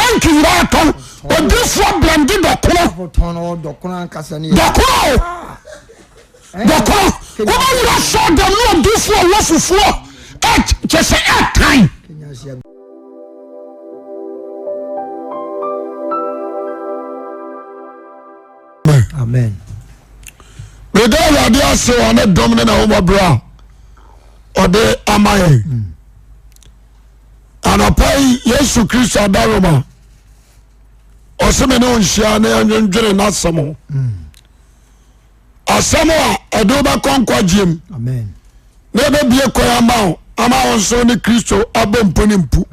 Tanki nyinaa tɔn. Odiifoɔ blende dɔkono. Dɔkono o. Dɔkono. Wobɛwura sɔɔ dɛm ne odiifoɔ wɔ fufuo. Kyɛ sɛ ɛtan. Amen. Meda Awurade ase wɔ ne dɔm ne n'ahomɔborɔ a ɔde ama yɛn. Mm. Anɔpa yi Yesu Kristo adaroma ɔsɛ me ne wo nhyia na yɛndwendwene n'asɛm ho. Mm. Asɛm a ɛde wobɛkɔ nkwagyeɛ mu na ɛbɛbie kwan ama wo ama wo nso ne Kristo abɔ mpo ne mpu.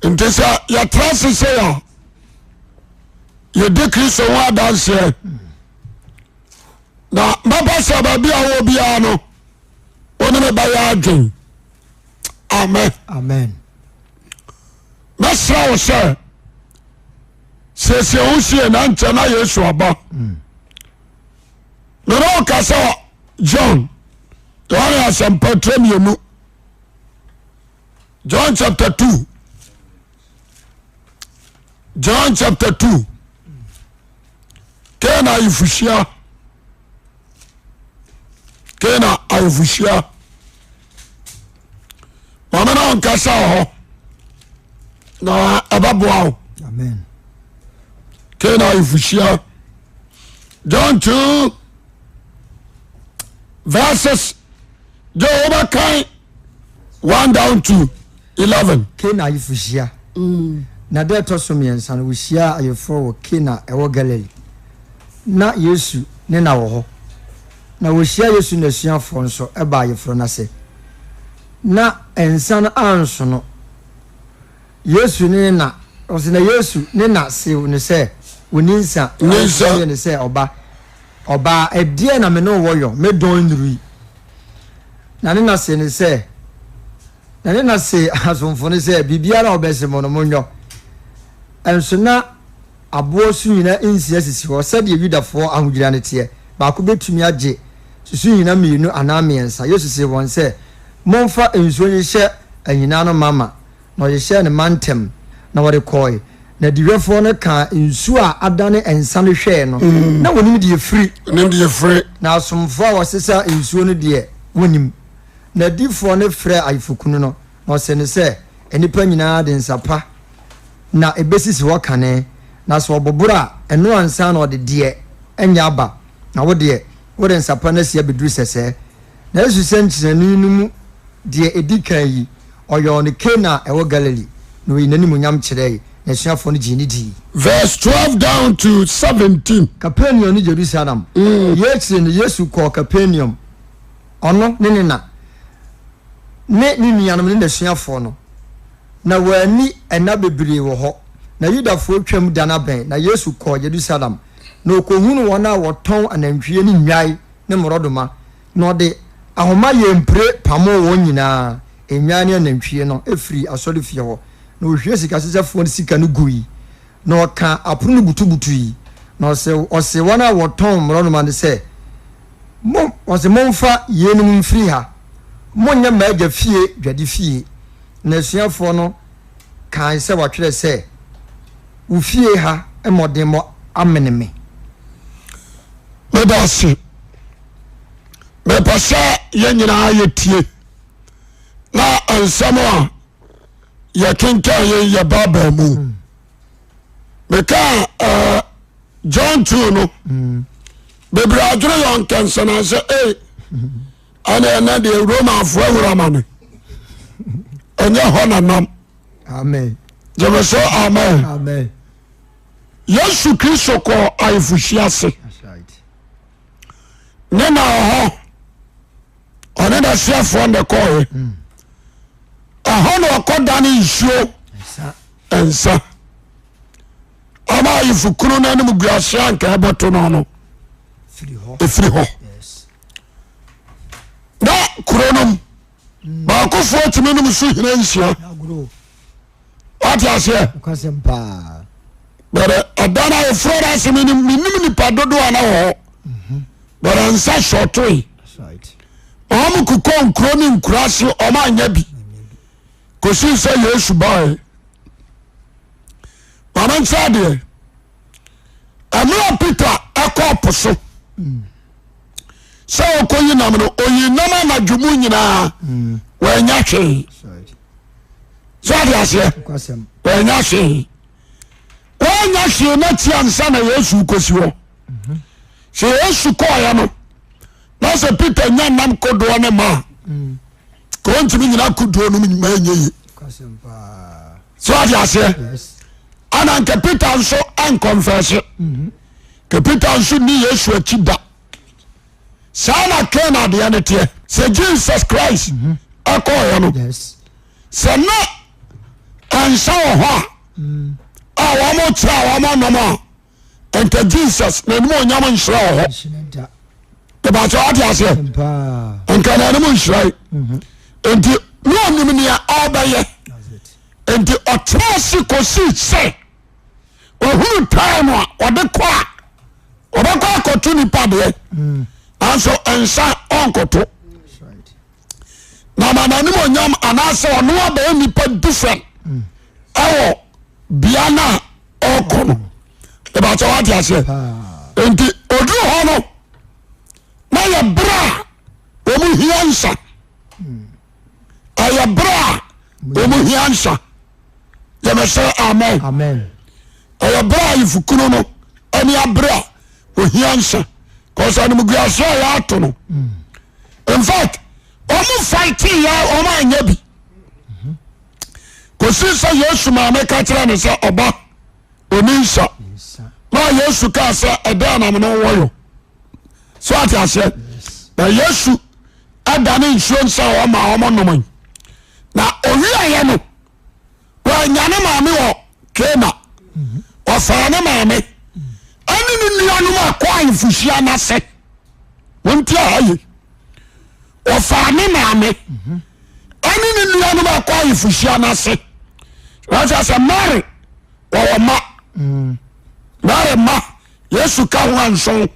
Nti sɛ yɛtra ase sɛ a yɛdi kristo ho adanseɛ na mɛpɛ sɛ baabi a wɔ biara no wo ne me bɛyɛ adwen amen amen mɛsrɛ wo sɛ siesie wo sie na nkyɛ na yesu aba mm. mene wo ka sɛ john yohane asɛmpa tire mmienu john chapter 2 John chapter 2 Kana ayefohyia Kana ayefohyia maame na ɔnkasa wɔ hɔ na ɛbɛboa wo Kana ayefohyia John 2 verses gye wobɛkan 1 down to 11. Kana ayeforɔhyia. Na da a ɛtɔ so mmiɛnsa no, wɔhyiaa ayeforɔ wɔ Kana a ɛwɔ Galili. Ná Yesu ne na wɔ hɔ. Na wɔhyiaa Yesu ne n'asuafoɔ nso baa ayeforɔ no ase. Na nsa no anso no, Yesu ne ne na, ɔse na Yesu ne na see no sɛ, Wɔnni nsa. Nni nsa. Yesu see no sɛ, Ɔba, ɔbaa, ɛdeɛn na me ne wo wɔ yɔ? Me dɔn nnurui. Na ne na see no sɛ, Na ne na see asomfo no sɛ, Biribiara a ɔbɛse mo no, monyɔ. Nso na aboɔ suhina nsia sisi hɔ, sɛdeɛ Yudafoɔ ahodwira no teɛ, baako bɛtumi agye susuhina mmienu anaa mmiɛnsa. Yesu see wɔn sɛ, Momfa nsuo nhyehyɛ ahina no mama. Na wɔhyehyɛɛ no ma ntɛm, na wɔde kɔe. Na adihwɛfoɔ no kaa nsuo a adane nsa no hwɛe no, na wɔnim deɛ ɛfiri. Nim deɛ ɛfiri. Na asomfoɔ a wɔsesaa nsuo no deɛ, wɔnim. Na adiyifoɔ no frɛɛ ayefokunu no, na wɔsee no sɛ, Nnipa nyinaa de nsa pa na ɛbɛsisi hɔ kane, na sɛ wɔboboro a, ɛno ansa na wɔde deɛ ɛnyɛ aba, na wo deɛ, wode nsa pa no asi abɛduru sɛsɛɛ. Na Yesu sɛnkyerɛnne no mu deɛ ɛdi kan yi, ɔyɔɔ no Kana a ɛwɔ Galili, na ɔyii n'animuonyam kyerɛe, na asuafoɔ no gyee no dii. Verse 12 down to 17. Kapernaum ne Jerusalem. Yei akyiri no, Yesu kɔɔ Kapernaum, ɔno ne ne na, ne ne nuanom ne n'asuafoɔ no. Na wɔanni nna bebree wɔ hɔ. Na Yudafoɔ Twam da no abɛn, na Yesu kɔɔ Yerusalem. Na ɔkɔhunuu wɔn a wɔtɔn anantwie ne nnwan ne mmorɔdoma, na ɔde ahoma yɛɛ mpire pamoo wɔn nyinaa, nnwan ne anantwie no, firii asɔrefie hɔ. Na ɔhwiee sikasesafoɔ no sika no gui, na ɔkaa apono no butubutui. Na ɔse ɔsee wɔn a wɔtɔn mmorɔnoma no sɛ, Mo, ɔse, Momfa yeinom mfiri ha, monnyɛ m'agya fie dwadifie. Na asuafoɔ no kae sɛ wɔatwerɛ sɛ, Wo fie ha mmɔdemmɔ amene me. Meda ase. Mepɛ sɛ yɛn nyinaa yɛtie na nsɛm a yɛkenkan yɛn yɛ Bible mu. Mm. Meka uh, John 2 no. Mm. Bebree adwene yɛ ɔnkɛnsɛn sɛ ee ɛna ɛnɛ deɛ Romanfoɔ awura ma me. Ɛnyɛ hɔ na nam. Amen. Gyeme so amen. Amen. Yesu Kristo kɔɔ ayefohyia ase. Ne na ɔhɔ ɔne n'asuafoɔ na ɛkɔɔɛ. Hmm. Ɛhɔ na ɔkɔ dane nsuo nsa ama ayefokunu no anim guase anka ɛbɛto no no ɛfiri hɔ na kuro nom hmm. baakofoɔ tumi nom so hina nsia wate aseɛ bɛrɛ ɛda no ayeforo no ase menim nipa dodoɔ a na wɔ hɔ mhm. bɛrɛ nsa sɔtoe wɔn kokɔ nkuro ne nkura ase wɔn anya bi kòsi sɛ Yesu bae. Maame nkyerɛ adeɛ. Ɛmerɛ Peter ɛkɔɔ po so sɛ ɔkɔyi nam no, ɔyi nam anadwo mu nyinaa wɔanya hwee. So ade aseɛ wɔanya hwee. Wɔanya hwee na ti ansa na Yesu kɔsi hɔ. Sɛ Yesu kɔɔeɛ no na sɛ Peter nya nam kodoɔ ne ma a ka ɔntumi nyina kodoɔ no ma ɛnyɛ yie. So ade aseɛ ana nka Peter nso ankɔnfɛse ka Peter nso ni Yesu akyi da. Saa na Kain adeɛ no teɛ. Sɛ Jesus Christ ɛkɔɔeɛ no sɛ na ɛnsa wɔ hɔ a a wɔn kyerɛ a wɔn nom a nka Jesus n'anim onyam nhyerɛ wɔ hɔ. Ìbàkyɛ wate aseɛ nka n'anim nhyerɛ nti ne ɔnim nea ɔbɛyɛ nti ɔtena ase kɔsi sɛ ɔhunu time a ɔde kɔ a ɔbɛkɔ akɔto nipa deɛ nanso nsa ɔnkɔto na ma n'anim onyam anaasɛ ɔno abɛyɛ nipa different ɛwɔ bea no a ɔkɔ no ìbàkyɛ wate aseɛ nti oduru hɔ no na yɛ berɛ a wɔn hia nsa ɛyɛ berɛ a wɔn hia nsa yɛmɛ sɛ amen ɛyɛ berɛ a yɛfukunu no ɛne aberɛ a wɔhia nsa kɔsɛ animguaseɛ a yɛato no in fact wɔn fight yɛ wɔn anyɛ bi kòsi sɛ Yesu maame ka kyerɛ no sɛ ɔba oni nsa na Yesu kaa sɛ ɛdɛn na mene wɔ yɔ so ate aseɛ na Yesu ɛda ne nsuo nsa a ɔma wɔn nom na owieɛ no wɔanya ne maame wɔ Kana ɔfaa ne maame ɛne ne nuanom akɔ ayefohyia no ase wɔn ti aha yi ɔfaa ne maame ɛne ne nuanom akɔ ayefohyia no ase wɔsɛ sɛ Mary wɔwɔ ma Mary ma Yesu ka ho anson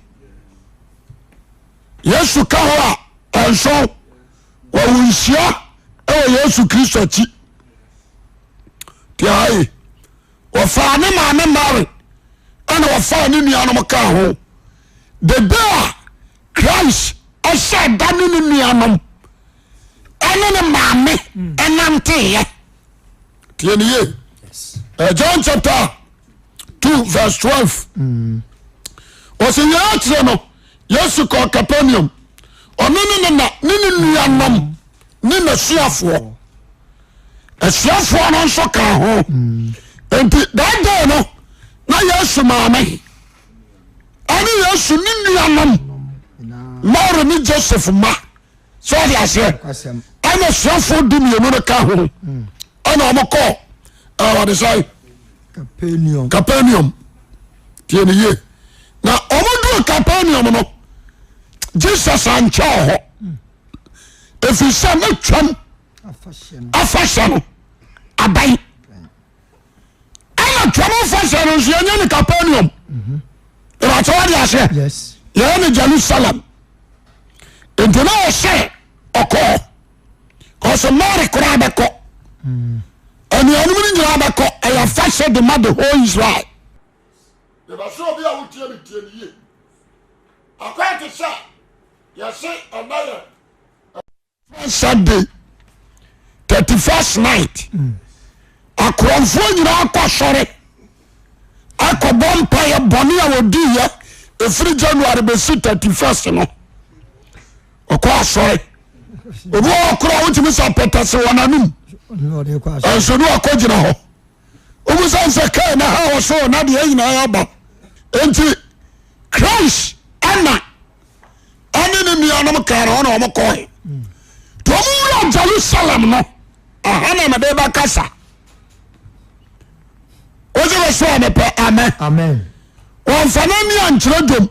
Yesu ka ho a anson wɔwɔ nhyia wɔ Yesu Kristo akyi tiae wɔfaa ne maame Mary ɛna wɔfaa ne nuanom kaa ho the day a Christ ɛhyɛ da ne ne nuanom ɛne ne maame ɛnanteeɛ tie ne yie John chapter 2 verse 12 ɔsɛ yɛn akyerɛ no Yesu kɔɔ Capernaum ɔno ne ne na ne ne nuanom ne n'asuafoɔ asuafoɔ no nso kaa ho nti that day no na Yesu maame ɛne Yesu ne nuanom Mary ne Joseph ma sɛ ɔde aseɛ ɛna asuafoɔ 12 no ka ho ɛna wɔn kɔ ɛwɔde sɛ Capernaum tie ne yie na wɔn duru Capernaum no Jesus ankyɛ wɔ hɔ ɛfiri sɛ ne twam afahyɛ no aban ɛna twam afahyɛ no nso yɛnyɛ ne Capernaum ìbàtɛ wọ́n di aseɛ yɛyɛ ne Jerusalem nti na ɔsɛ ɔkɔ kɔsɛ Mary koraa bɛkɔ anuanom no nyinaa bɛkɔ ɛyɛ afahyɛ de ma the whole Israel. Yɛbɛsɛ obi a wotie me tie ne yie. Akwan te sɛ yɛse ɛnɛ yɛ Sunday 31st night. Akorɔmfoɔ nyinaa kɔ asɔre akɔbɔ mpaeɛ bɔne a wɔdiiɛ ɛfiri January bɛsi 31st no. Ɔkɔ asɔre. Obi wɔ hɔ koraa wotumi sɛ apɛtɛse wɔ n'anom. Nso ne wakɔ gyina hɔ. Wobisa sɛ kaa na ha wɔ so na deɛ nyinaa aba. Nti Christ ɛna ɛne ne nuanom kaa na ɔna wɔn kɔɛ. Nti wɔn wura Jerusalem no aha na mede bɛkasa. Wogye me so a mepɛ amen. Amen. Wɔmfa n'ani ankyerɛ dwom.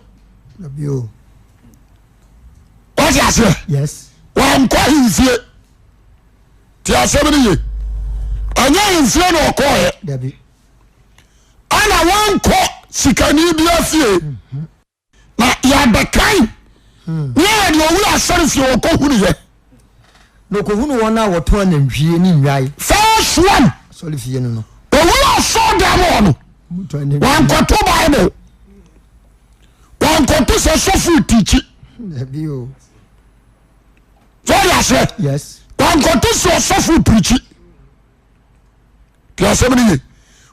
Wɔte aseɛ? Yes. Wɔnkɔ ahemfie. Te asɛm no ye. Ɛnyɛ ahemfie na ɔkɔɔɛ. Dabi. Ɛna wɔnkɔ sikani bi afie. Na yɛabɛkan ne yɛ deɛ ɔwura asɔre fie ɔkɔ hunu yɛ. Na ɔkɔhunu wɔn a wɔtɔn anantwie ne nnwan. First one. Asɔre fie no no. Owura asɔre dan mu hɔ no. Wankɔto Bible, wankɔto sɛ sɔfo tikyi. Sɛ ɔde aseɛ, wankɔto sɛ ɔsɔfo pirikyi. Tí asɛm no ye,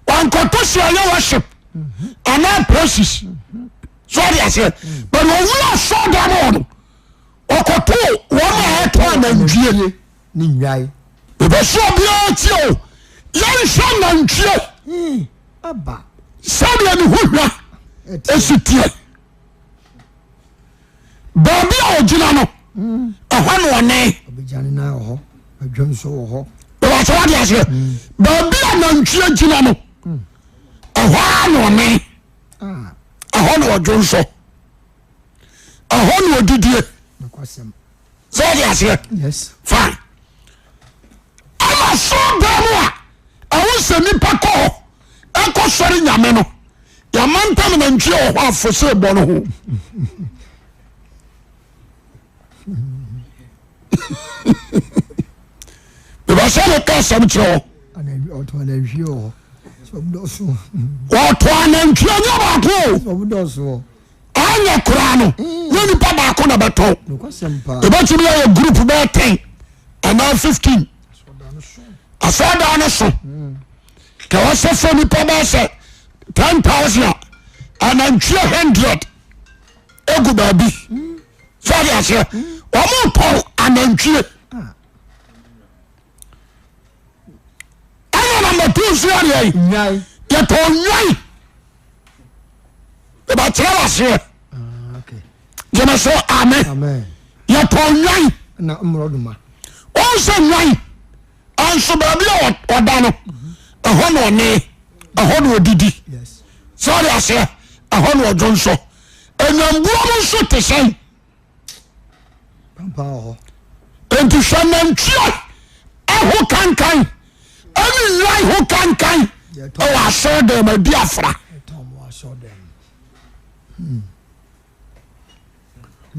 wankɔto sɛ ɔyɛ worship anaa praises. Sɛ ɔde aseɛ, but owura asɔɔdan hɔ no, ɔkɔto wɔn a ɛtɔ anantwie. Ne nnwan. Mepɛ sɛ obiara tie o, yɛnhwɛ nantwie sɛdeɛ ne ho hwa ɛsi teɛ. Baabi a ɔgyina no, ɛhɔ na ɔne. Bɛbɛsɛ wade aseɛ, baabi a nantwie gyina no, ɛhɔ ara na ɔne, ɛhɔ na ɔdwo nsɔ, ɛhɔ na ɔdidie. Sɛ ɔde aseɛ fine. Ɛna so dan mu a ɛho sɛ nipa kɔ hɔ ɛkɔ sɔre nyame no yɛama ntam nantwie wɔ hɔ afo sɛ bɔ no ho. Bɛbɛ sɛ meka asɛm kyerɛ hɔ. Wɔtɔ anantwie nyɛ baako o. Anyɛ koraa no nyɛ nipa baako na bɛtɔn. Ebɛtumi ayɛ group bɛyɛ 10 anaa 15. Asɔɔdan no so kɛ wɔsɛ fɛ nipa bɛyɛ sɛ 10,000 a anantwie 100 egu baabi. Sɛ ɔde aseɛ wɔn tɔn anantwie. Ɛna namba tu nso yɛ deɛ yɛtɔn nwan. Ɛbɛkyerɛ waseɛ. Gyeme so amen. Yɛtɔn nwan. Wɔn sɛ nwan nso baabi a ɔda no ɛhɔ na ɔne ɛhɔ na ɔdidi. Sɛ ɔde aseɛ ɛhɔ na ɔdwo nso. Ɛnyambuo mu nso te sɛn. Nti hwɛ nantwie ɛho kankan ɛne nnwan ho kankan ɛwɔ asɔre dɛm adi afra.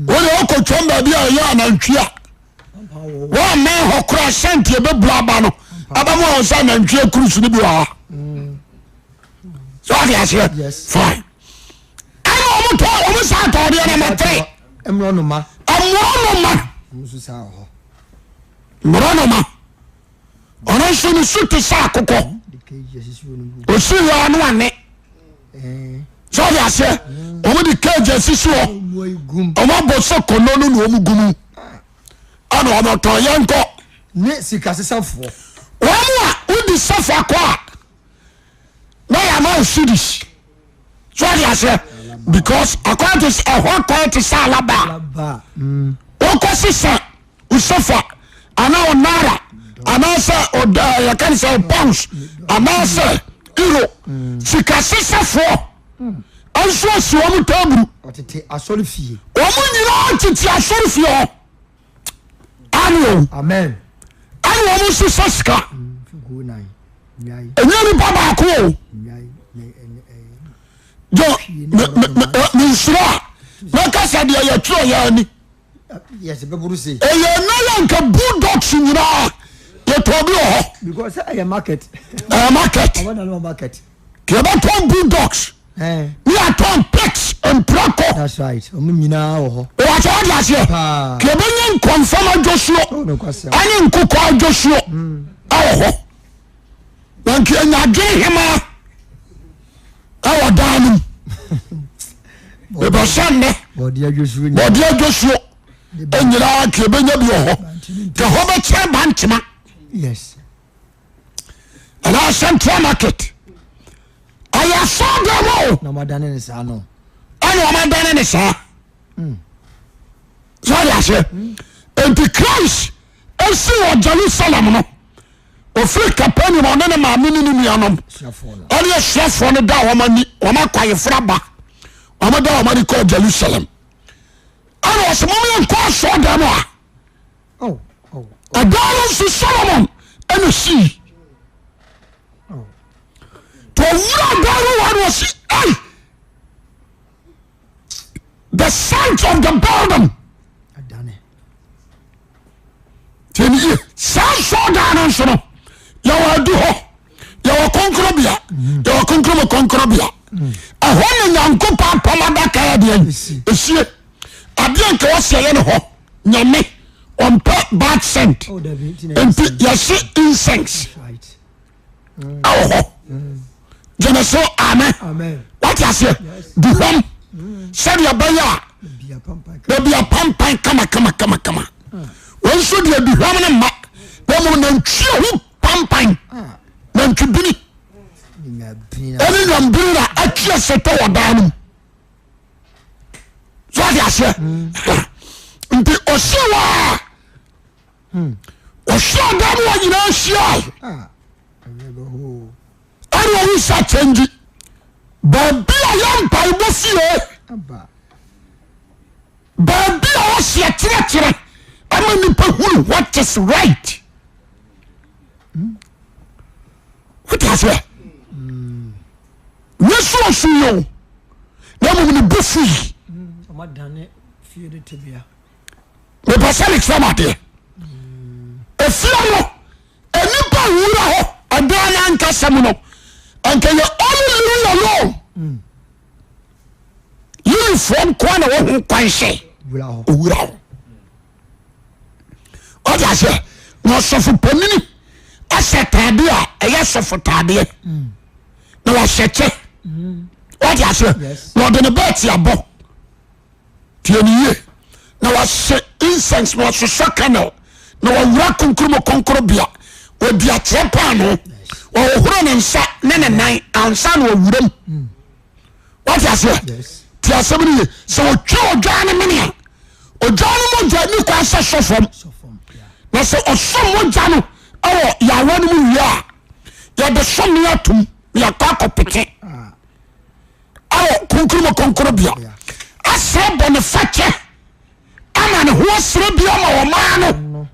Wode wokɔtwam baabi a ɛyɛ anantwie a wɔamɛn hɔ koraa sɛnti ɛbɛbu aba no abɛma wɔn sɛ anantwie kurusu no bi wɔ ha. Sɛ ɔde aseɛ fine. Ɛna wɔn tɔ wɔn saa atɔɔdeɛ na ma tere. Mmorɔnoma. Mmorɔnoma. Mmorɔnoma. Ɔno nso ne su te sɛ akokɔ. Osi yɛ ɔno ane. Sɛ ɔde aseɛ wɔn de cage asisi hɔ. Wɔn abɔ sɛ kɔnɔ no na wɔn gu mu. Ɛna wɔn tɔn yɛn kɔ. Ne sikasesafoɔ. Wɔn a wodi safa kɔ a. Na yɛ ama wo cedis so ɔde aseɛ because akwan te sɛ ɛhɔ kwan te sɛ alaba wokɔ sisa usofa anaa o naira anaasɛ ɔda yɛka ne sɛ pounds anaasɛ euro sika sesafoɔ nso asi wɔn taburu wɔn nyinaa tete asɔre fie hɔ amen ɛne wɔn sesa sika ɛnyɛ nipa baako o jɔ mensuro a mɛka sɛ deɛ yɛtwerɛ yɛ ani ɛyɛ nna yɛ nka bulldogs nyinaa yɛtɔ bi wɔ hɔ ɛyɛ market ɛyɛ market yɛbɛtɔn bulldogs ne yɛatɔn pigs mprako wɔsɛ wode aseɛ ka yɛbɛnya nkɔmfam adwosuo ɛne nkokɔ adwosuo ɛwɔ hɔ na nka yɛnya adwene hemaa ɛwɔ daa no mu mebɛsɛ nnɛ bɔde adwosuo nyinaa ka yɛbɛnya bi wɔ hɔ ka hɔ bɛkyerɛ bantema anaa central market ɛyɛ asɔɔdan mu o. Na wɔn adane ne saa no. Ɛna wɔn adane ne saa. Sɛ ɔde aseɛ. Nti Christ esi wɔ Jerusalem no ofiri Capernaum ɔne ne maame ne ne nuanom ɛne asuafoɔ no da wɔn ani wɔn akɔ ayeforo aba wɔn da wɔn ani kɔɔ Jerusalem ɛna ɔsɛ mo yɛn kɔ asɔɔdan mu a. Ɛdan no nso Solomon ɛna sii. To owura dan no wɔ na ɔsi ɛy the size of the building. Tiɛni yie saa nsɔɔdan no nso no yɛwɔ adu hɔ yɛwɔ kɔnkɔnbea. Yɛwɔ kronkron mu kronkron bea. Ɛhɔ na Nyankopɔn apam adaka yɛ deɛ esie. Adeɛ nka wɔsi ɛyɛ ne hɔ. Nyame ɔmpɛ bad scent. Oh, dabi, nti na Nti yɛhye incense ɛwɔ hɔ. Gyeme so amen. Amen. Wate aseɛ? Duhwam sɛdeɛ ɛbɛyɛ a Bia pampan. baabi apampan kama kama kama kama. Wɔn nso deɛ duhwam no mma na mmom nantwie ho pampan nantwibini ɛne nwambini na atwi asetɔ wɔ dan no mu. So wate aseɛ? Nti ɔhyɛ wɔ a ɔhyɛ ɔdan mu wɔ nyinaa hyiae. Ɛna ɔhu sɛ akyɛngyi baabi a yɛ mpaebɔ fie baabi a wɔsi akyerɛkyerɛ ama nipa hunu what is right. Wote aseɛ? Nyɛ so ɔsu yi o na mmom ne bo fui. Mepɛ sɛ mekyerɛ m adeɛ. Efie no nnipa nwura hɔ ɛdan no ankasa mu no nka yɛ only living alone. Lewifoɔ nkoa na wɔho kwan sɛ owura hɔ. Ɔde aseɛ na ɔsɔfo panini ahyɛ ataadeɛ a ɛyɛ sɔfo taadeɛ na wahyɛ kyɛ. Ɔde aseɛ na ɔde ne bɛɛte abɔ. Tie ne yie na wahyɛ incense na wasosɔ candle na wawura kronkron mu kronkron bea ɔdi akyerɛ paano ɔhohoro ne nsa ne ne nan ansa na wawura mu. Wate aseɛ? Te asɛm no ye. Sɛ ɔtwa odwan no mene a, odwan no mogya ni kwan sɛ sɔ fam. Na sɛ ɔsɔ mogya no wɔ yawa no mu wie a, yɛde sɔme atom na yɛakɔ akɔpete ɛwɔ kronkron mu kronkron bea asrɛ bɔne fakyɛ ama ne ho asrɛ bi ama ɔmaa no.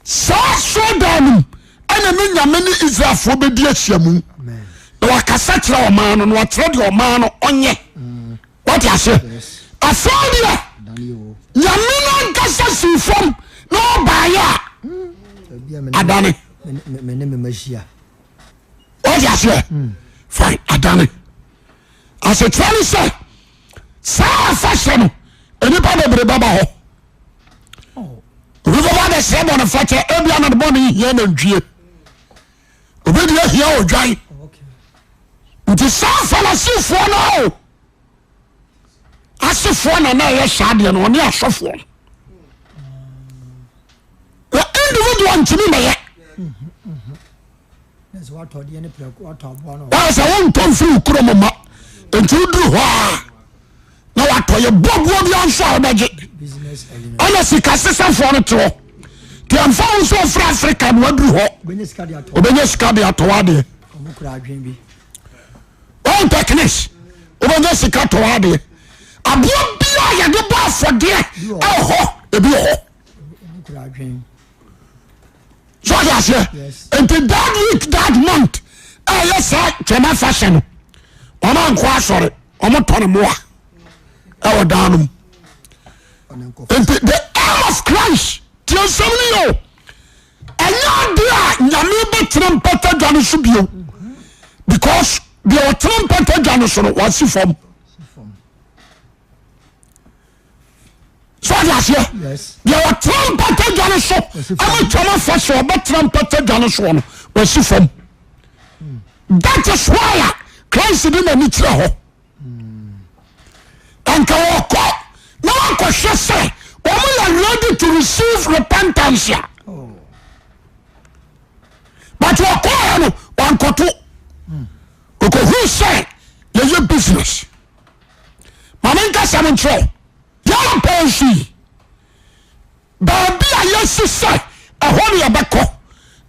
Saa asɔredan no mu ɛna ne Nyame ne Israelfoɔ bɛdi ahyiamu na wakasa kyerɛ ɔman no na wakyerɛ deɛ ɔman no ɔnyɛ. Wate aseɛ? Afei deɛ Nyame no ankasa sii fam na ɔbaeɛ a adane. Wate aseɛ? Fine, adane. Asekyerɛ ne sɛ saa afahyɛ no nnipa bebree bɛba hɔ. Obi bɛba abɛsrɛ bɔne fakyɛ, ebia na ne bɔne hia nantwie, obi deɛ hia odwan. Nti saa Farisifoɔ no o asefoɔ na na ɛyɛ saa deɛ no, ɔne asɔfoɔ no wɔ individual ntumi mɛyɛ. Wɔn sɛ wontɔ mfiri wo kurom ma nti woduru hɔ a na watɔ yɛ bɔboɔ bi nso a wobɛgye ɛna sika sesafoɔ no te hɔ nti ɛmfa wo nso ɔfiri Afrika na waduru hɔ obɛnya sika de atɔ adeɛ wɔn techniques wobɛnya sika tɔ adeɛ aboɔ bi a yɛde bɔ afɔdeɛ ɛwɔ hɔ ebi wɔ hɔ. So ɔde aseɛ nti that week that month ɛyɛ saa twɛm afahyɛ no wɔn ankɔ asɔre wɔn tɔ ne mmoa ɛwɔ dan no mu nti the aim of Christ tie nsɛm no yɛ o ɛnyɛ adeɛ a nyame bɛtena mpata dwa no so bio because deɛ ɔtena mpata dwa no so no wasi fam. So ɔde aseɛ deɛ ɔtena mpata dwa no so ama twam afa sɛ ɔbɛtena mpata dwa no soɔ no wasi fam. That is why a Christ de n'ani kyerɛ hɔ. Nka wɔkɔ na wakɔhwɛ sɛ wɔn yɛ ready to receive repentance a. But wɔkɔɛ no wankɔto. Ɔkɔhuu sɛ yɛyɛ business. Ma menka sɛm nkyerɛ wo. Yɛn pɛn so yi, baabi a yɛsi sɛ ɛhɔ ne yɛbɛkɔ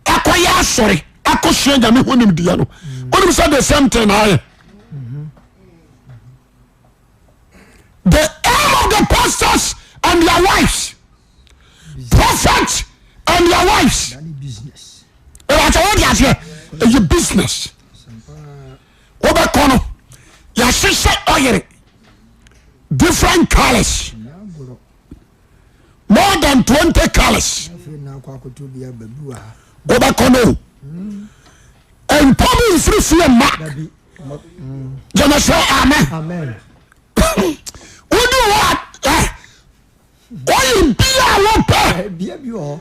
akɔyɛ asɔre akɔsua nyame ho nimdeɛ no, wonim sɛ the same thing na ayɛ. The aim of the pastors and their wives, prophets and their wives. Ɛwɔ wɔde aseɛ ɛyɛ business. Wobɛkɔ no yɛahyehyɛ ɔyere different colours more than 20 colours. Wobɛkɔ no mpa bi mfiri fie mma. Gyeme sɛ amen. Wodi hɔ a ɔyɛ bia a wɔpɛ ebi wɔ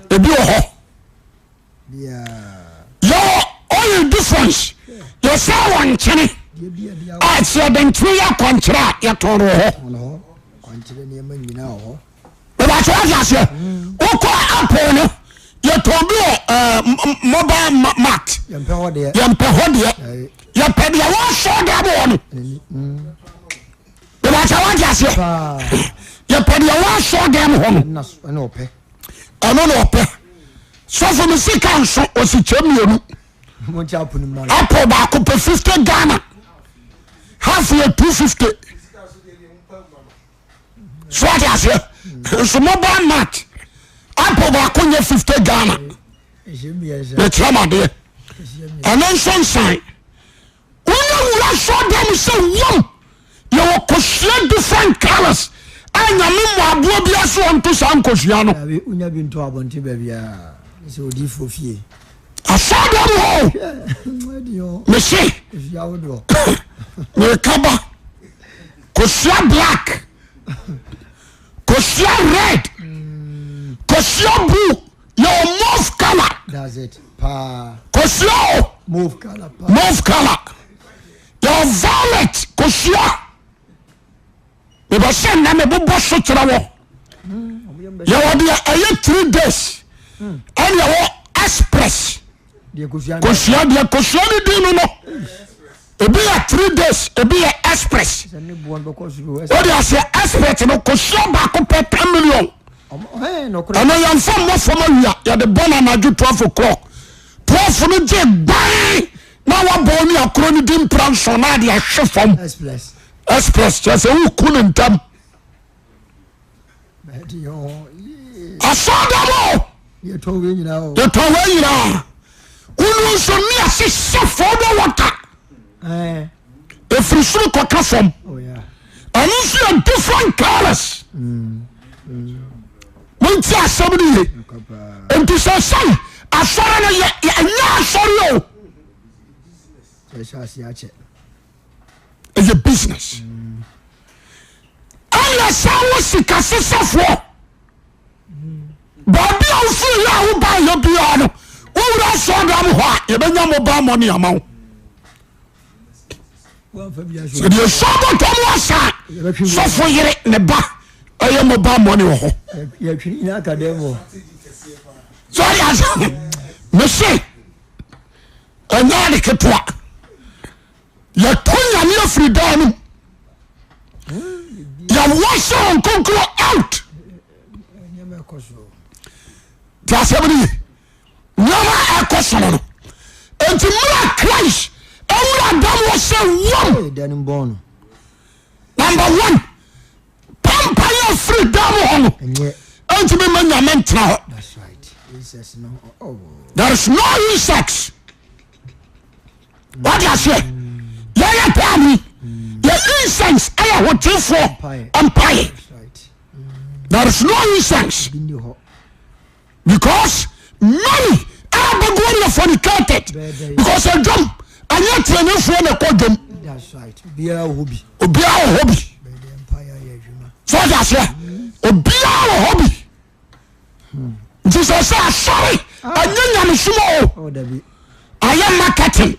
hɔ. Yɛwɔ oil difference yɛsɛ wɔ nkyene a sɛ yɛde nkyene yɛ akwankyerɛ a yɛtɔn no wɔ hɔ. Ìbàtí wọ́n ti aseɛ wokɔ apple no yɛtɔn bi wɔ ɛɛ mobile mart yɛmpɛ hɔ deɛ yɛpɛ deɛ wɔsɔ dɛm wɔ no ìbàtí wọ́n ti aseɛ yɛpɛ deɛ wɔsɔ dɛm hɔ no ɛno na ɔpɛ sɔfo mi sika nso ɔsi kyɛ mmienu apple baako pɛ 50 Ghana half yɛ 250. So ate aseɛ nso mobile mat apple baako nyɛ 50 Ghana mekyerɛ m adeɛ ɛno nso nsan wonya wura sɔ dam sɛ wom yɛwɔ kosua different colors a nyame mmɔ aboa bi ase ɔnto saa nkosua no asɔ dam hɔ mese meka ba Kosua black, kosua red, kosua blue, yɛwɔ mauve color. That's it. Paa. Kosua o. Mauve color paa. Mauve color. Yɛwɔ violet kosua. Mebɛ sɛ nnɛ mebobɔ so kyerɛ wɔ. Yɛwɔ deɛ ɛyɛ 3 days. Ɛne ɛwɔ express. Kosua deɛ kosua ne din no no. Ebi yɛ 3 days, ebi yɛ express. Wode aseɛ express no kosua baako pɛ 10 million. Ɛno yɛmfa mmɔ fam awia yɛde bɔ no anadwo 12 o'clock. 12 no gye gban na wabɔ ne akoro no di mpra nson na ade ahwe fam. Express kyerɛ sɛ woku no ntam. Asɔɔdam o. Yɛtɔn wei nyinaa o. Yɛtɔn wei nyinaa. Wonu nso ne ahyehyɛ fɔdɔ wɔta. Efiri soro kɔka fam. Oh, Ɛno nso yɛ different colours. Monti asɛm no ye. Nti sɛ sɛn asɔre no yɛ ɛnyɛ asɔre o. Ɛyɛ business. Ɛna sɛ wo sika sesafoɔ. Baabi a wofiri yɛ a wobaa yɛ biara no wowura asɔɔdam hɔ a yɛbɛnya mobile money ama wo sɛ deɛ sɔ bɔtɔ mu asa sɔfo yere ne ba ɛyɛ mobile money wɔ hɔ sɛ ɔde ase mese ɛnyɛ ade ketewa yɛto nyame afiri daa no mu yɛwɔ sɛ wɔn kronkron out ti asɛm no ye nneɛma ɛkɔ so no no nti mmerɛ Christ awura dam wɔ sɛ wɔm number one pampa yɛ firi dam hɔ no ɛntumi ma nyame ntena hɔ. There is no insects. Wate aseɛ? Yɛyɛ paa mu yɛ incense ɛyɛ hotefoɔ mpaeɛ. There is no incense because many abɛgu yɛ fornicated because adwam ɛnyɛ tiɛnifoɔ na ɛkɔ dwam. Obiara wɔ hɔ bi. So wate aseɛ? Obiara wɔ hɔ bi. Nti sɛ sɛ asɔre ɛnyɛ nyamesom o ayɛ marketing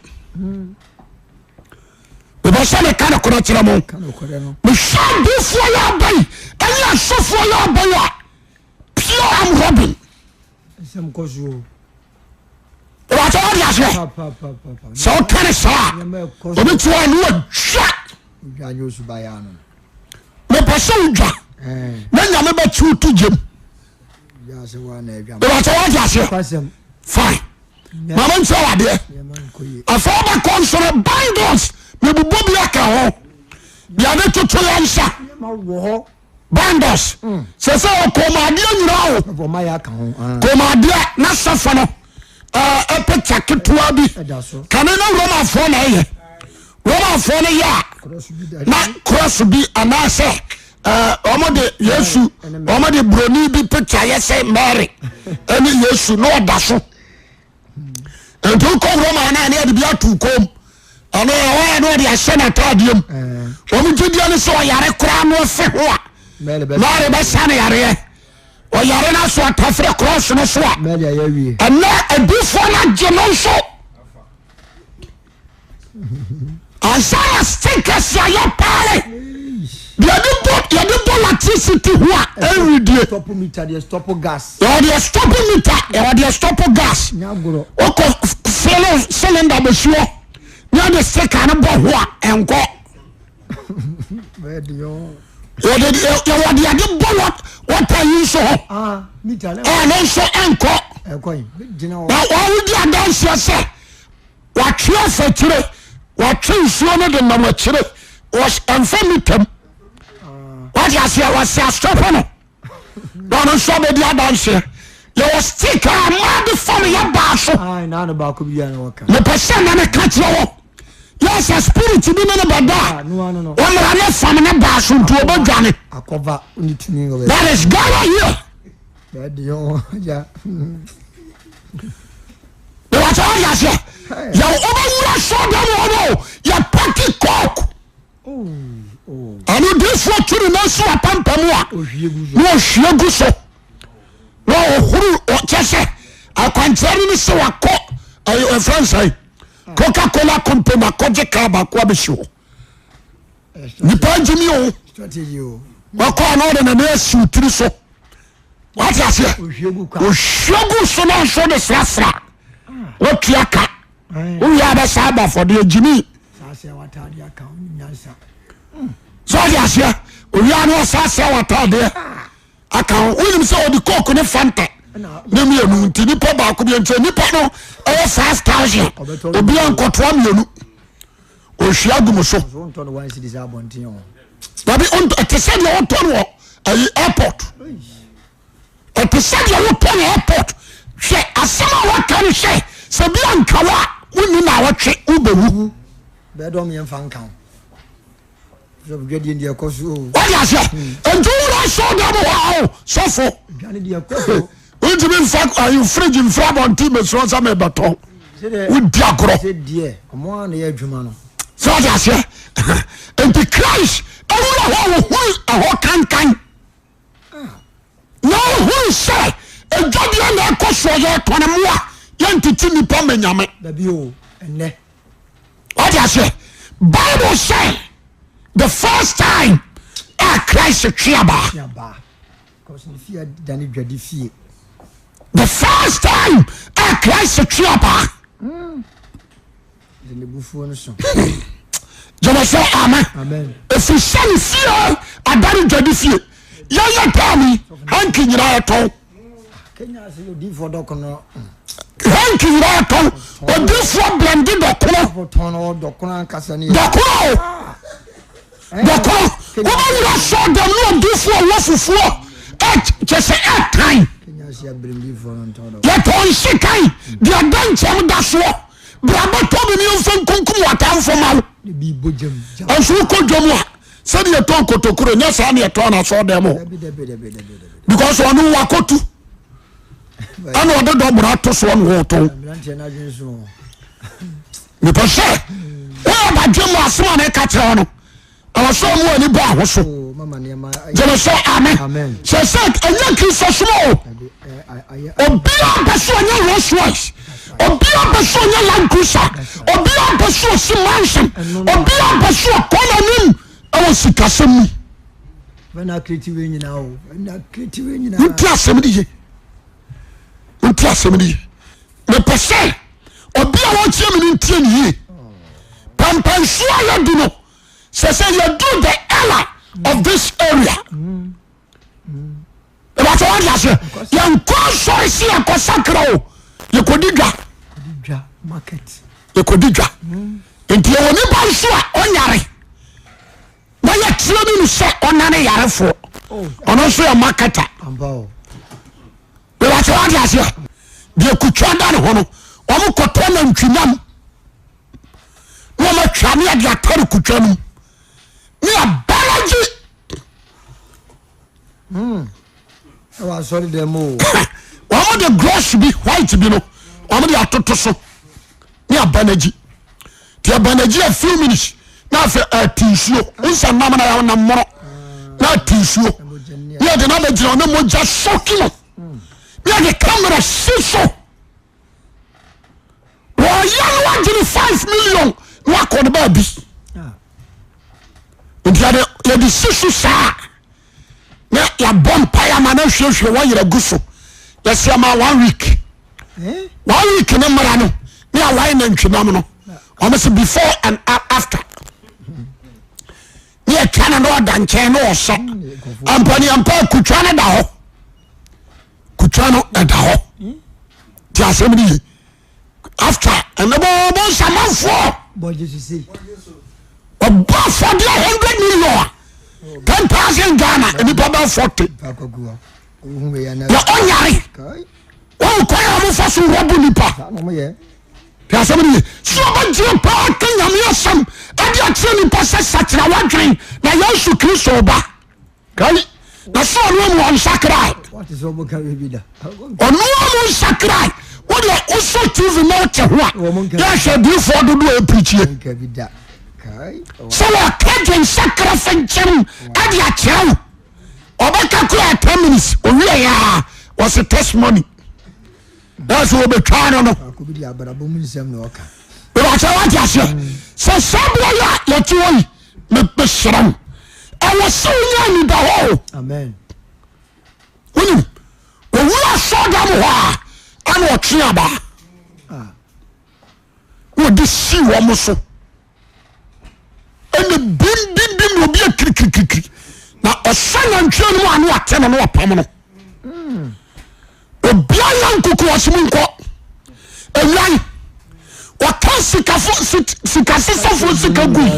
mebɛ sɛ meka no korɛ kyerɛ mo mehwɛ adiifoɔ yɛ abayi ɛne asɔfoɔ yɛ abayi a pure am robin wàtí wọ́n di aseɛ sɛ ɔka ne saa obi tí wọ́n ní wọ́n dwa mepɛ sɛ wodwa na nyame bɛkye wo to gyam ìwàsɛ wate aseɛ fine maame nkyerɛ wadeɛ afei wobɛkɔ nso no bundles mebobɔ bi aka ho deade toto yɛ nsa bundles sɛ sɛ kɔmadeɛ nyinaa o kɔmadeɛ na sɔfo no ɛpɛkya ketewa bi kane na romafoɔ na ɛyɛ romafoɔ no yɛ a na cross bi anaasɛ wɔn de yesu wɔn de buroni bi picture yɛ sɛ mary ɛne yesu na ɔda so nti wokɔ roma na ne yɛde bi ato kom. Ɔno ɛhɔ a na ɔde ahyɛ n'ataadeɛ mu. Wɔn gyedie ne sɛ ɔyare koraa no ɔfe ho a Mary bɛsa no yareɛ. Ɔyare no aso atafere krɔs no so a ɛnɛ adiifoɔ no agye no nso. Ansa na stickers a yɛpaale yɛde bɔ yɛde bɔ electricity ho a ɛnwidie. Stop meter deɛ stop gas. Yɛwɔ deɛ stop meter yɛwɔ deɛ stop gas. Wokɔ fill cylinder bɛsi hɔ ne yɛde sticker no bɔ ho a ɛnkɔ. Yɛwɔ deɛ yɛde bɔ water yi nso hɔ ɛno nso ɛnkɔ. Na wɔn di adanseɛ sɛ. Watwe afa akyire, watwe nsuo no de nam akyire, ɛmfa mita mu. Wate aseɛ, wɔsi asɔfo no na ɔno nso abɛdi adanseɛ. Yɛwɔ stick a mmaa de fam yɛ baa so. Mepɛ sɛ na meka kyerɛ wɔ yɛ sɛ spirit bi ne ne bɛda a ɔmmra ne fam ne baa so nti ɔbɛdwane. That is Ghana here. Ìwàsó wọ́n yà sẹ́, yẹ wọ́n sọ dẹ́mu hɔ no, yɛ paki coke. Ɛno diifoɔ tu ne nan si w'apampam a na ɔhwie gu so na ɔhoro kyɛ sɛ akwankyerɛ no ne sɛ wakɔ ɛfrɛ nsɛn Coca Cola company akɔgye kaa baako abɛsi hɔ. Nipa gyimi o wakɔ a na ɔde nane asi wo tiri so wate aseɛ ohwie gu so na nso de srasra watua ka wowie a bɛsa aba afɔdeɛ gyimi sɛ ɔde aseɛ owie a na ɔsa sra w'ataadeɛ aka ho wonim sɛ ɔde coke ne fanta ne mmienu nti nipa baako bi nti nipa no ɛyɛ 5000 obiara nkɔtoa mmienu ohwie agu mu so dabi ɛte sɛ deɛ wotɔ no wɔ ɛyi airport ɛte sɛ deɛ wotɔ no airport hwɛ asɛm a wɔka no sɛ sɛ bi anka wo a wonni na awɔtwe wobɛwu bɛdɔm yɛn fa nka ho dwadie deɛ ɛkɔ so o wọ́n aseɛ nti wúlò sọ dɛm hɔ a o sɔfo dwane deɛ ɛkɔ so wontumi nfa ayi fridge nfiri abɔnten mɛsirɔ sɛ mɛbɛtɔn wodi agorɔ sɛ deɛ ɔmo a na yɛ adwuma no sɛ ɔde aseɛ nti Christ awura hɔ a wɔhunu ɛhɔ kankan na ɔhunu sɛ adwadeɛ na ɛkɔ soɔ yɛtɔne mmoa yɛntete nnipa ma nyame dabi o ɛnɛ ɔde aseɛ Bible sɛ the first time a Christ twe abaa yaba kɔsɛ ne fie dane dwadi fie the first time a Christ twe abaa de ne bufuo no so gyeme sɛ amen amen ɛfiri sɛ ne fie adane dwadi fie yɛyɛ taa mi hanki nyinaa yɛtɔn kenya ase odiifoɔ dɔkono hanki nyinaa yɛtɔn odiifoɔ blɛnde dɔkono tɔn no dɔkono ankasa ne yɛ dɔkono o dɔkono wobɛwura sɔ dɛm ne odiifoɔ wɔ fufuo kyɛ sɛ ɛtan kenya ase abirimdifoɔ no ntɔn dɔkono yɛtɔn nsekan deɛ da nkyɛm da soɔ bra bɛtɔ bi ne yɛmfa nkunkum w'atamfo ma wo ne bi bɔ gyam gyam nso wokɔ dwam a sɛdeɛ yɛtɔn kotokuro nyɛ saa ne yɛtɔn no asɔɔ dɛm hɔ dabi dabi dabi dabi dabi because ɔno wakɔtu ɛna ɔde dɔboro ato soɔ ne wɔtɔn mmeranteɛ no adwene so mepɛ sɛ woyɛ badwe mu asɛm a meka kyerɛ wo no ɛwɔ sɛ ɔmo ani ba ho so o mama nneɛma ayɛ gyeme sɛ amen Amen. sɛ sɛ ɛnyɛ kristosom o dabi ɛ ayɛ obiara pɛ sɛ ɔnyɛ Rolls Royce obiara pɛ sɛ ɔnyɛ Land Cruiser obiara pɛ sɛ ɔsi mansion obiara pɛ sɛ ɔkɔ n'anim ɛwɔ sikasɛm mu bɛna akiriti wei nyinaa o bɛna akiriti wei nyinaa wonti asɛm no ye wonti asɛm no ye mepɛ sɛ obi a wɔtie me no ntie ne yie pampansuo a yɛdu no sɛ sɛ yɛdu the era of this area ìbàtí wọ́n di aseɛ yɛnkɔ asɔre sí yɛkɔ sakra o yɛkɔdi dwa kɔdi dwa market yɛkɔdi dwa nti yɛwɔ nipa nso a ɔnyare na yɛkyerɛ no no sɛ ɔnane yarefoɔ ɔno nso yɛ marketer ampa o ìbàtí wọ́n di aseɛ deɛ kutwa da ne ho no wɔn kɔtɔ nantwinam na wɔn atwa ne yɛde atare kutwa no mu ne yɛbalagye ɛwɔ asɔre dɛm o wɔn de gross bi white bi no wɔn de atoto so ne aba n'akyi. Nti ɛba a few minutes na afei ɛte nsuo. Nsa nam na yɛnam mono na ɛte nsuo. Ne yɛde no abɛgyina ne mogya sɔki no. Ne yɛde camera si so. Wɔyɛ no agyene 5 million na wakɔ no baabi. Nti yɛde yɛde si so saa na yɛabɔ mpaeɛ ama no ahwiehwie wɔyerɛ gu so. Yɛsɛ ama one week. One week ne mmara no ne awae nantwinam no. Wɔn sɛ before and after. Ne yɛtwa no na ɔda nkyɛn na ɔsɔ. Ampaniampa kutwa no da hɔ. Kutwa no ɛda hɔ. Ti asɛm no ye. After ɛnɛ bɔ bɔ nsamanfoɔ. Ɔbɔ afɔdeɛ 100 million a 10,000 Ghana nipa bɛ 40. Na ɔnyare. Wɔn kwan a wɔfa so rɔbo nipa. Ti asɛm no ye. Sɛ ɔbɛgyina paa ka Nyame asɛm ɛde akyerɛ nipa sɛ sakyera wadwen na Yesu Kristo ba. Kai na sɛ ɔno amu ɔnsakrae. Ɔno amu nsakrae. Wodeɛ wosɔ TV na wote ho a yɛhwɛ adiifoɔ dodoɔ a ɛpirikyie. Sɛ wɔka dwensakra fɛ nkyɛm ɛde akyerɛ wo. Ɔbɛka koraa 10 minutes owie yɛ a wɔse testimony. Na sɛ wɔbɛtwa no no. Ìbàkyɛ wate aseɛ sɛ saa berɛ yi a yɛte hɔ yi mesrɛ wo ɛwɔ sɛ wonya anidahɔ o. Wonim owura asɔɔdan mu hɔ a ana ɔtwe abaa na ɔde sii wɔn so ɛna bimbimbim na obi akirikirikiri na ɔsɔ nantwie no mu a na wate no na wapam no. Obia yɛ nkuku ɔsi mu nkɔ enwan ɔka sikafo sikasesafo sika gui owi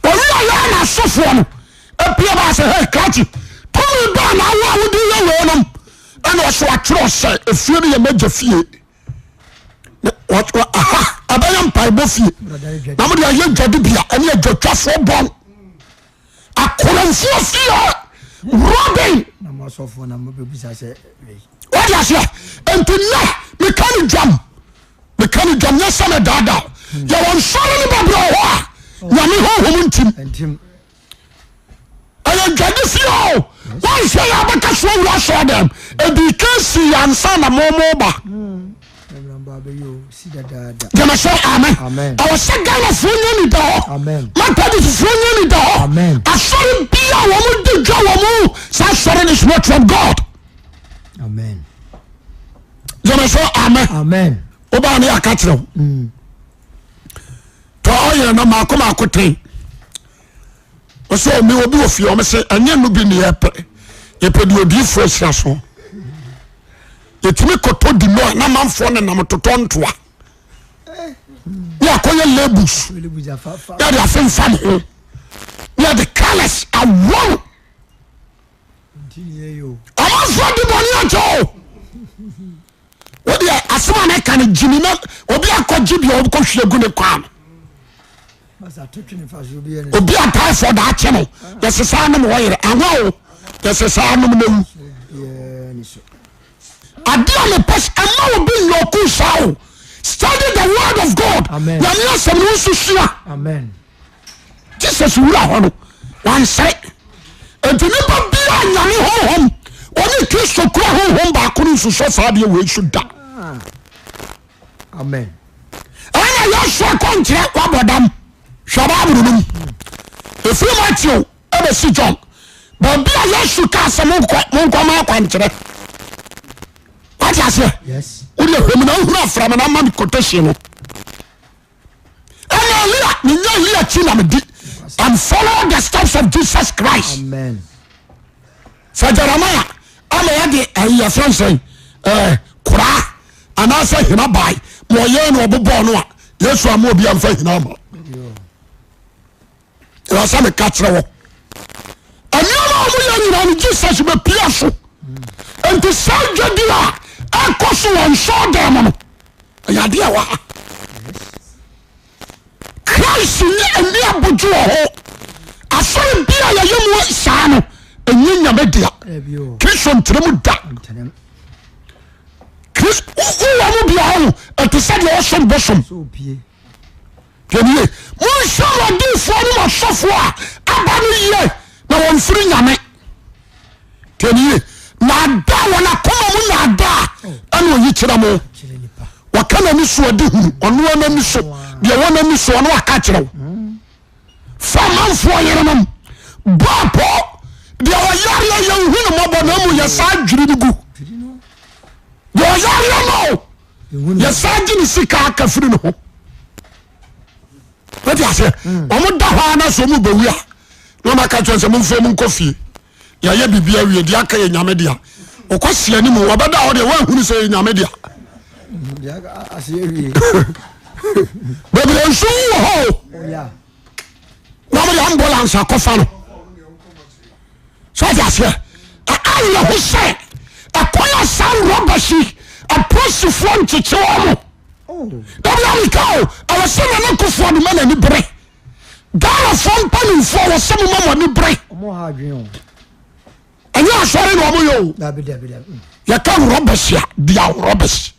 a yɛ na asɔfoɔ no epie ba sɛ hey krakye tumi baa na awo a wodi yɛ wei nom ɛna ɔso atwerɛ sɛ efie no yɛ mɛgya fie aha ɛbɛyɛ mpaebɔ fie na mo de ayɛ dwadibea ɛne adwatwafoɔ bɔn akorɔmfoɔ fie robin wode aseɛ. Nti nnɛ meka no dwam, meka no dwam, nyɛ sɛ medaadaa. Yɛwɔ nsɔre no bɛbrɛ wɔ hɔ a Nyame honhom ntim. Ɛyɛ dwade fie o. Wɔnhwɛ yɛ abɛka so awura asɔre dɛm ɛdi ka si yɛ ansa na momo ba. Gyeme sɛ amen. Ɛwɔ sɛ Ghanafoɔ nya ni da hɔ, Methodistfoɔ nya ni da hɔ. Asɔre bia wɔn di dwa wɔ mu saa asɔre no is not from God. Gyeme sɛ amen. Wobaa ne yɛaka kyerɛ wo tɔ ɔyɛ no maako maako ten ɔsɛ ɔmi obi wɔ fie ɔmo sɛ ɛnyɛ no bi ne yɛpɛ, yɛpɛ deɛ odiifoɔ ahyira so. Yɛtumi kɔtɔ di mu a na manfoɔ nenam totɔ ntoa ne akɔyɛ labels ne yɛde afemfam ho ne yɛde colours awɔ no. Ɔmanfoɔ de bɔne akyɛ o. Wodeɛ asɛm a meka no gyimi na obi akɔgye bia ɔkɔhwie gu ne kwaa no. Obi a typhoid akye no yɛsɛ saa nom ɔyere ahwa o, yɛsɛ saa nom na wu. Adeɛ a mepɛ sɛ ɛma obi nyɛ ɔko saa o. Study the word of God. Nyame asɛm no nso sua. Jesus wura hɔ no wansere. Nti nipa bia Nyame honhom ɔne Kristo kura honhom baako no nsusɔ saa adeɛ wei so da. Amen. Ɛna Yesu akɔnkyerɛ wabɔ dam. Hwɛ Bible no mu. Ɛfiri Matthew ɛbɛsi John. Baabi a Yesu kaa sɛ monkɔ monkɔ ma akwankyerɛ. Wate aseɛ? Yes. Wode hwɛ mu na wohunu afra me na ama me quotation no. Ɛna Elia, menya Elia akyi na medi. I'm follow the steps of Jesus Christ. Amen. Sɛ Jeremiah ama yɛde ɛyɛ fɛn sɛn ɛɛ koraa anaasɛ hena bae ma ɔyɛ na ɔbobɔɔ no a, Yesu ama obi amfa hena ama. Ɛwɔ sɛ meka kyerɛ wɔ nneɛma a wɔyɛ nyinaa no Jesus bɛpia so. Nti saa dwadi a ɛkɔ so wɔ nsɔɔdan mu no ɛyɛ adeɛ a wɔ ha. Christ ne ani abodwo wɔ hɔ. Asɔre bi a yɛyɛ mu saa no ɛnyɛ Nyame dea. Kristo nkyerɛ mu da. Kristo wowɔ mu biara ho ɛte sɛ deɛ ɔsom bosom. Tiɛniye, monhwɛ mo adiifoɔ ne mo asɔfoɔ a aba no yie na wɔmfiri Nyame. Tiɛniye, naadaa wɔn akoma mu naadaa ɛna oyi kyerɛ mo. Wɔka n'ani so ɔde hunu, ɔno n'ani so, deɛ wɔ n'ani so ɔno aka kyerɛ wo. Fa amanfoɔ yerenom bɔ apɔ deɛ ɔyareɛ yɛnhu no mmɔbɔ na mmom yɛsaa dwiri no gu. Deɛ ɔyareɛ no yɛsan gye ne sika aka firi ne ho wote aseɛ hmm. wɔn da hɔ ara sɛ wɔn bɛwu a na wɔn aka kyerɛ sɛ mo nfo mo nkɔ fie yɛayɛ biribi awie deɛ aka yɛ nyame dea ɔkɔ si anim wɔbɛda hɔ deɛ wɔahunu sɛ yɛ nyame dea bebree nso wɔ hɔ o oh, na wɔde ambulance akɔfa no so ɔte aseɛ awerɛho sɛ ɛkwan a saa rɔbas yi apolisifoɔ nkyekye wɔn mo dabi amika o ɛwɔ sɛ nana kofoɔ de ma n'ani bere ghanafoɔ mpanimfoɔ wɔ sɛ mo ma mo ani bere ɛnyɛ asɔre na wɔn yɛ o yɛka rɔbas a they are rɔbas.